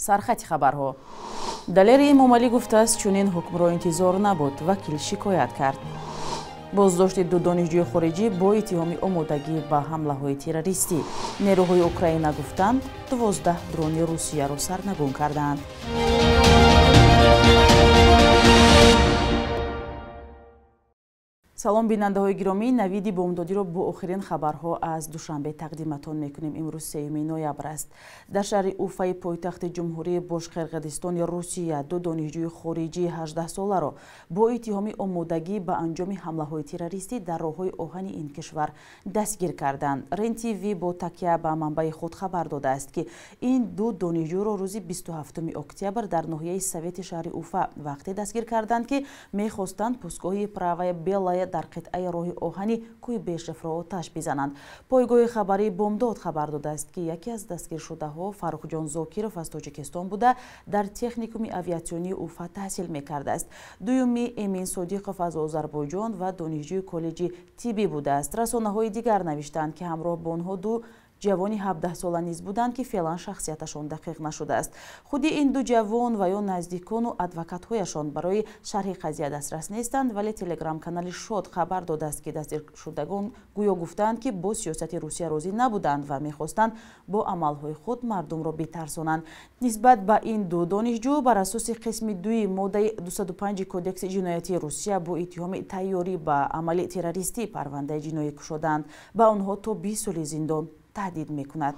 Сархати хабарҳо. Далери Эмомалӣ гуфтааст, чунин ҳукмро интизор набуд. Вакил шикоят кард. Боздошти ду донишҷӯи хориҷӣ бо иттиҳоми омодагӣ ба ҳамлаҳои террористӣ. Нерӯҳои Украина гуфтанд, 12 дрони Русияро сарнагун кардаанд. Салом, бинандаҳои гиромӣ. Навиди бомдодиро бо охирин хабарҳо аз Душанбе тақдиматон мекунем. Имрӯз 3 ноябр аст. Дар шаҳри Уфаи пойтахти ҷумҳурии Бошқирғизистони Русия ду донишҷӯи хориҷии 18-соларо бо иттиҳоми омодагӣ ба анҷоми ҳамлаҳои террористӣ дар роҳҳои оҳани ин кишвар дастгир карданд. РЕН-ТВ бо такя ба манбаи худ хабар додааст, ки ин ду донишҷӯро рӯзи 27 октябр дар ноҳияи Совети шаҳри Уфа вақте дастгир карданд, ки мехостанд пустгоҳи Правая Белая дар қитъаи роҳи оҳани Куйбешевро оташ бизананд. Пойгоҳи хабарии Бомдод хабар додааст, ки яке аз дастгиршудаҳо Фаррухҷон Зокиров аз Тоҷикистон буда, дар техникуми авиатсионии Уфа таҳсил мекардааст. Дуюми Эмин Содиқов аз Озарбойҷон ва донишҷӯи коллеҷи тиббӣ будааст. Расонаҳои дигар навиштаанд, ки ҳамроҳ бо онҳо ду ҷавони 17-сола низ буданд, ки феълан шахсияташон дақиқ нашудааст. Худи ин ду ҷавон ва ё наздикону адвокатҳояшон барои шарҳи қазия дастрас нестанд, вале телеграм-канали Шод хабар додааст, ки дастгиршудагон гӯё гуфтаанд, ки бо сиёсати Русия розӣ набуданд ва мехостанд бо амалҳои худ мардумро битарсонанд. Нисбат ба ин ду донишҷӯ бар асоси қисми 2 моддаи 205 Кодекси ҷиноятии Русия бо иттиҳоми тайёрӣ ба амали террористӣ парвандаи ҷиноӣ кушоданд. Ба онҳо то 20 соли зиндон таҳдид мекунад.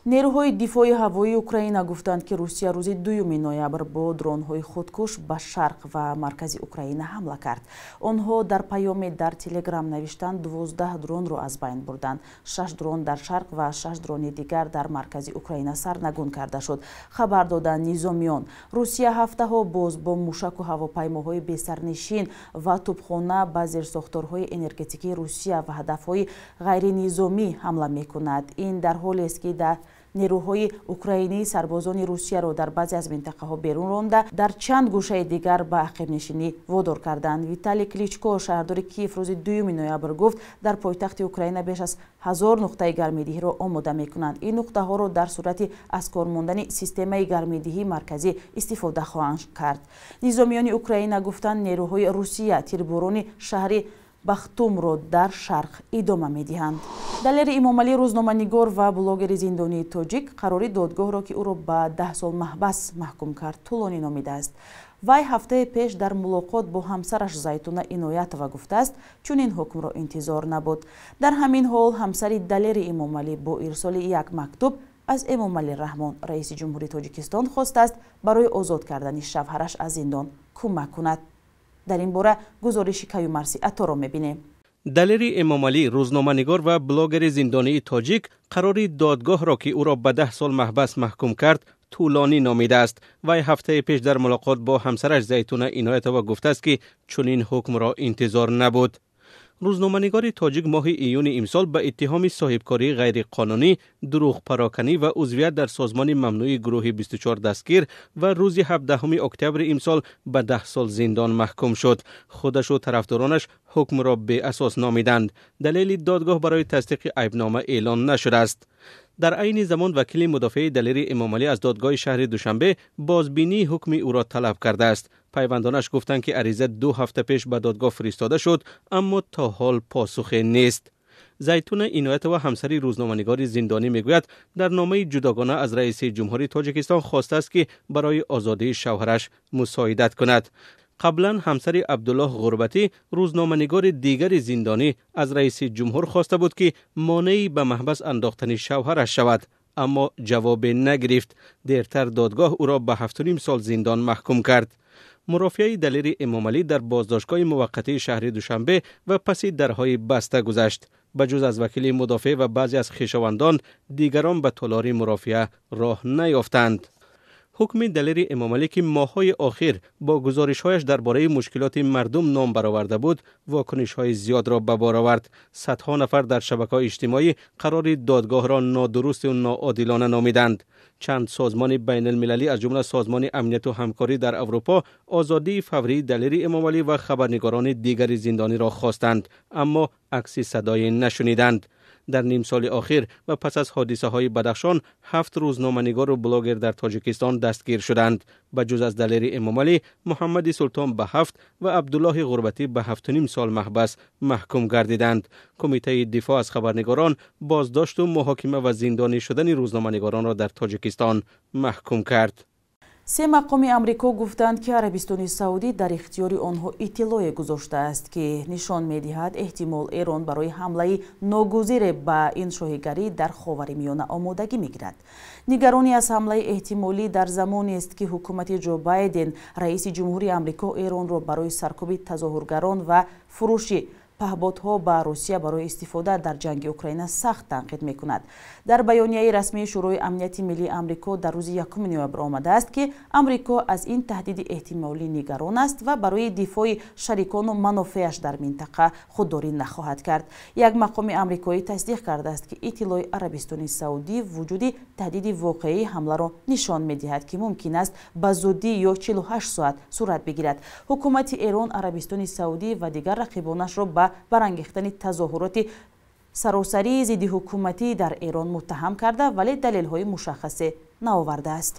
Нерӯҳои дифои ҳавоии Украина гуфтанд, ки Русия рӯзи 2 ноябр бо дронҳои худкуш ба шарқ ва маркази Украина ҳамла кард. Онҳо дар паёме дар Телеграм навиштанд, 12 дронро аз байн бурданд. 6 дрон дар шарқ ва 6 дрони дигар дар маркази Украина сарнагун карда шуд. Хабар доданд низомиён. Русия ҳафтаҳо боз бо мушаку ҳавопаймоҳои бесарнишин ва тӯбхона ба зерсохторҳои энергетикии Русия ва ҳадафҳои ғайринизомӣ ҳамла мекунад. Ин дар ҳолест, ки дар нерӯҳои украинӣ сарбозони Русияро дар баъзе аз минтақаҳо берун ронда, дар чанд гӯшаи дигар ба ақибнишинӣ водор карданд. Виталий Кличко, шаҳрдори Киев, рӯзи 2 ноябр гуфт, дар пойтахти Украина беш аз 1000 нуқтаи гармидиҳиро омода мекунанд. Ин нуқтаҳоро дар сурати аз кор мондани системаи гармидиҳии марказӣ истифода хоҳанд кард. Низомиёни Украина гуфтанд, нерӯҳои Русия тирборони шаҳри Бахтумро дар шарқ идома медиҳанд. Далери Эмомалӣ, рӯзноманигор ва блогери зиндонии тоҷик, қарори додгоҳро, ки ӯро ба 10 сол маҳбас маҳкум кард, тӯлонӣ номидааст. Вай ҳафтаи пеш дар мулоқот бо ҳамсараш Зайтуна Иноятова гуфтааст, чунин ҳукмро интизор набуд. Дар ҳамин ҳол ҳамсари Далери Эмомалӣ бо ирсоли як мактуб аз Эмомалӣ Раҳмон, раиси ҷумҳурии Тоҷикистон, хостааст барои озод кардани шавҳараш аз зиндон кӯмак кунад. Дар ин бора гузориши Каюмарси Аторо мебинем. Далери Эмомалӣ, рӯзноманигор ва блогери зиндонии тоҷик, қарори додгоҳро, ки ӯро ба 10 сол маҳбас маҳкум кард, тӯлонӣ номидааст. Вай ҳафтаи пеш дар мулоқот бо ҳамсараш Зайтуна Иноятова гуфтааст, ки чунин ҳукмро интизор набуд. Рӯзноманигори тоҷик моҳи июни имсол ба иттиҳоми соҳибкории ғайриқонунӣ, дурӯғпароканӣ ва узвият дар созмони мамнӯи гурӯҳи 24 дастгир ва рӯзи 17 октябри имсол ба 10 сол зиндон маҳкум шуд. Худашу тарафдоронаш ҳукмро беасос номиданд. Далели додгоҳ барои тасдиқи айбнома эълон нашудааст. Дар айни замон вакили мудофеи Далери Эмомалӣ аз додгоҳи шаҳри Душанбе бозбинии ҳукми ӯро талаб кардааст. Пайвандонаш гуфтанд, ки ариза 2 ҳафта пеш ба додгоҳ фиристода шуд, аммо то ҳол посухе нест. Зайтуна Иноятова, ҳамсари рӯзноманигори зиндонӣ, мегӯяд, дар номаи ҷудогона аз раиси ҷумҳурии Тоҷикистон хостааст, ки барои озодии шавҳараш мусоидат кунад. Қаблан ҳамсари Абдуллоҳ Ғурбатӣ, рӯзноманигори дигари зиндонӣ, аз раиси ҷумҳур хоста буд, ки монеи ба маҳбас андохтани шавҳараш шавад, аммо ҷавобе нагирифт. Дертар додгоҳ ӯро ба 7,5 сол зиндон маҳкум кард. Мурофиаи Далери Эмомалӣ дар боздоштгоҳи муваққатии шаҳри Душанбе ва паси дарҳои баста гузашт. Ба ҷуз аз вакили мудофеъ ва баъзе аз хешовандон, дигарон ба толори мурофиа роҳ наёфтанд. Ҳукми Далери Эмомалӣ, ки моҳҳои охир бо гузоришҳояш дар бораи мушкилоти мардум ном бароварда буд, вокунишҳои зиёдро ба бор овард. Садҳо нафар дар шабакаҳои иҷтимоӣ қарори додгоҳро нодурусту ноодилона номиданд. Чанд созмони байналмилалӣ, аз ҷумла Созмони амнияту ҳамкорӣ дар Аврупо, озодии фаврии Далери Эмомалӣ ва хабарнигорони дигари зиндониро хостанд, аммо акси садое нашуниданд. Дар ним соли охир ва пас аз ҳодисаҳои Бадахшон 7 рӯзноманигор ва блогер дар Тоҷикистон дастгир шуданд. Ба ҷуз аз Далери Эмомалӣ, Муҳаммади Султон ба 7 ва Абдуллоҳи Ғурбатӣ ба 7.5 сол маҳбас маҳкум гардиданд. Кумитаи дифоъ аз хабарнигорон боздошту муҳокима ва зиндонӣ шудани рӯзноманигоронро дар Тоҷикистон маҳкум кард. Се мақоми Амрико гуфтанд, ки Арабистони Саудӣ дар ихтиёри онҳо иттилоъе гузоштааст, ки нишон медиҳад эҳтимол Эрон барои ҳамлаи ногузире ба ин шоҳигарӣ дар Ховари Миёна омодагӣ мегирад. Нигаронӣ аз ҳамлаи эҳтимолӣ дар замонест, ки ҳукумати Ҷо Байден, раиси ҷумҳури Амрико, Эронро барои саркӯби тазоҳургарон ва фурӯши паҳботҳо ба Русия барои истифода дар ҷанги Украина сахт танқид мекунад. Дар баёнияи расмии Шӯрои амнияти миллии Амрико дар рӯзи 1 ноябр омадааст, ки Амрико аз ин таҳдиди эҳтимолӣ нигарон аст ва барои дифои шарикону манофеаш дар минтақа худдорӣ нахоҳад кард. Як мақоми амрикоӣ тасдиқ кардааст, ки иттилои Арабистони Саудӣ вуҷуди таҳдиди воқеии ҳамларо нишон медиҳад, ки мумкин аст ба зуддӣ ё 48 соат сурат бигирад. Ҳукумати Эрон Арабистони Саудӣ ва дигар рақибонашро ба барангехтани тазоҳуроти саросарии зиддиҳукуматӣ дар Эрон муттаҳам карда, вале далелҳои мушаххасе наовардааст.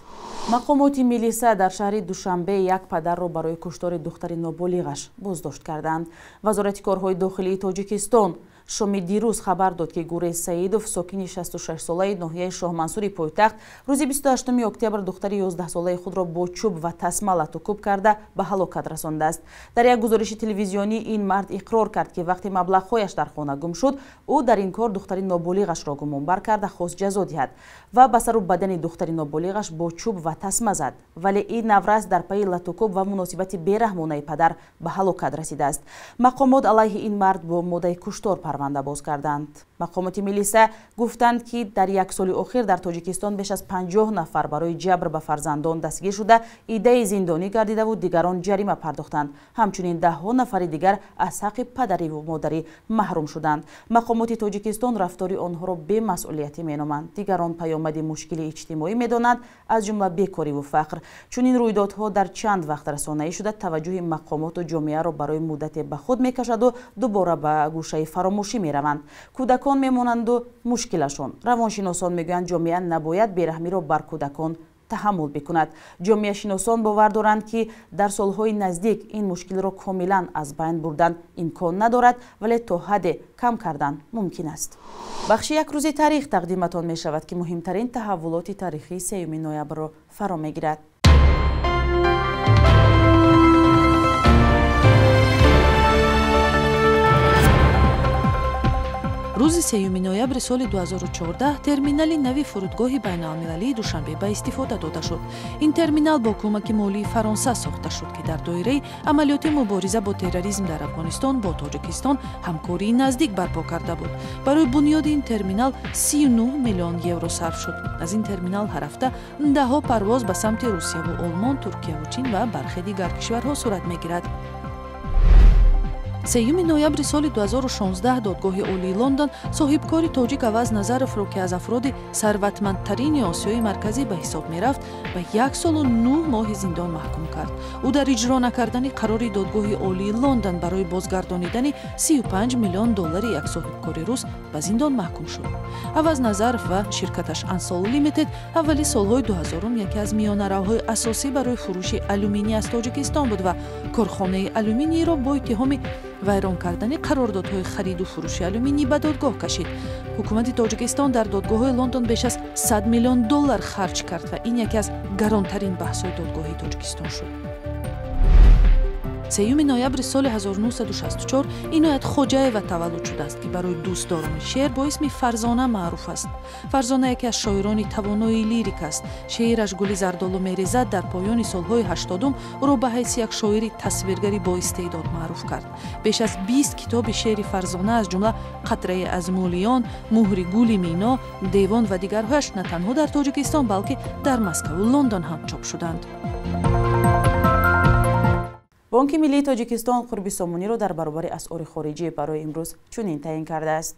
Мақомоти милиса дар шаҳри Душанбе як падарро барои куштори духтари ноболиғаш боздошт карданд. Вазорати корҳои дохилии Тоҷикистон шоми дирӯз хабар дод, ки Гурез Саидов, сокини 66-солаи ноҳияи Шоҳмансури пойтахт, рӯзи 28 октябр духтари 11-солаи худро бо чӯб ва тасма латукӯб карда ба ҳалокат расондааст. Дар як гузориши телевизионӣ ин мард иқрор кард, ки вақте маблағҳояш дар хона гум шуд, ӯ дар ин кор духтари ноболиғашро гумонбар карда хост ҷазо диҳад ва ба сару бадани духтари ноболиғаш бо чӯб ва тасма зад. Вале ин наврас дар пайи латукӯб ва муносибати бераҳмонаи падар ба ҳалокат расидааст. Мақомот алайҳи ин мард бо моддаи куштор парванда боз карданд. Мақомоти милиса гуфтанд, ки дар як соли охир дар Тоҷикистон беш аз 50 нафар барои ҷабр ба фарзандон дастгир шуда, иддаи зиндонӣ гардидаву дигарон ҷарима пардохтанд. Ҳамчунин даҳҳо нафари дигар аз ҳаққи падариву модарӣ маҳрум шуданд. Мақомоти Тоҷикистон рафтори онҳоро бемасъулиятӣ меноманд. Дигарон паёмади мушкили иҷтимоӣ медонанд, аз ҷумла бекориву фақр. Чунин рӯйдодҳо дар чанд вақт расонаӣ шуда, таваҷҷӯҳи мақомоту ҷомеаро барои муддате ба худ мекашаду дубора ба гӯшаи фаромӯшӣ мераванд. Кӯдакон мемонанду мушкилашон. Равоншиносон мегӯянд, ҷомеа набояд бераҳмиро бар кӯдакон таҳаммул бикунад. Ҷомеашиносон бовар доранд, ки дар солҳои наздик ин мушкилро комилан аз байн бурдан имкон надорад, вале то ҳадде кам кардан мумкин аст. Бахши як рӯзи таърих тақдиматон мешавад, ки муҳимтарин таҳаввулоти таърихии 3 ноябрро фаро мегирад. Рӯзи 3 ноябри соли 2014 терминали нави фурудгоҳи байналмилалии Душанбе ба истифода дода шуд. Ин терминал бо кӯмаки молии Фаронса сохта шуд, ки дар доираи амалиёти мубориза бо терроризм дар Афғонистон бо Тоҷикистон ҳамкории наздик барпо карда буд. Барои бунёди ин терминал 39 миллион евро сарф шуд. Аз ин терминал ҳар ҳафта даҳҳо парвоз ба самти Русияву Олмон, Туркияву Чин ва бархе дигар кишварҳо сурат мегирад. 3 ноябри соли 2016 додгоҳи Олии Лондон соҳибкори тоҷик Аваз Назаровро, ки аз афроди сарватмандтарини Осиёи Марказӣ ба ҳисоб мерафт, ба 1 солу 9 моҳи зиндон маҳкум кард. Ӯ дар иҷро накардани қарори додгоҳи Олии Лондон барои бозгардонидани 35 миллион доллари як соҳибкори рус ба зиндон маҳкум шуд. Аваз Назаров ва ширкаташ Ансол Лимитед аввали солҳои 2000 яке аз миёнаравҳои асосӣ барои фурӯши алюминий аз Тоҷикистон буд ва корхонаи алюминийро бо иттиҳоми вайрон кардани қарордодҳои хариду фурӯши алюминий ба додгоҳ кашид. Ҳукумати Тоҷикистон дар додгоҳҳои Лондон беш аз 100 миллион доллар харҷ кард ва ин яке аз гаронтарин баҳсҳои додгоҳи Тоҷикистон шуд. 3 ноябри соли 1964 Иноят Хоҷаева таваллуд шудааст, ки барои дӯстдорони шеър бо исми Фарзона маъруф аст. Фарзона яке аз шоирони тавонои лирик аст. Шеъраш «Гули зардолу мерезад» дар поёни солҳои 80 ӯро ба ҳайси як шоири тасвиргари боистеъдод маъруф кард. Беш аз 20 китоби шеъри Фарзона, аз ҷумла «Қатрае аз мӯлиён», «Муҳри гули мино», «Девон» ва дигарҳояш на танҳо дар Тоҷикистон, балки дар Москаву Лондон ҳам чоп шуданд. Бонки миллии Тоҷикистон қурби сомониро дар баробари асъори хориҷӣ барои имрӯз чунин таъин кардааст.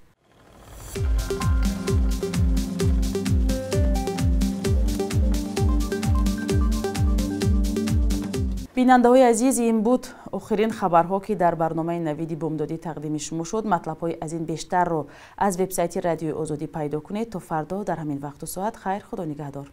Бинандаҳои азиз, ин буд охирин хабарҳо, ки дар барномаи Навиди Бомдодӣ тақдими шумо шуд. Матлабҳои аз ин бештарро аз вебсайти Радиои Озодӣ пайдо кунед. То фардо дар ҳамин вақту соат хайр, Худо нигаҳдор.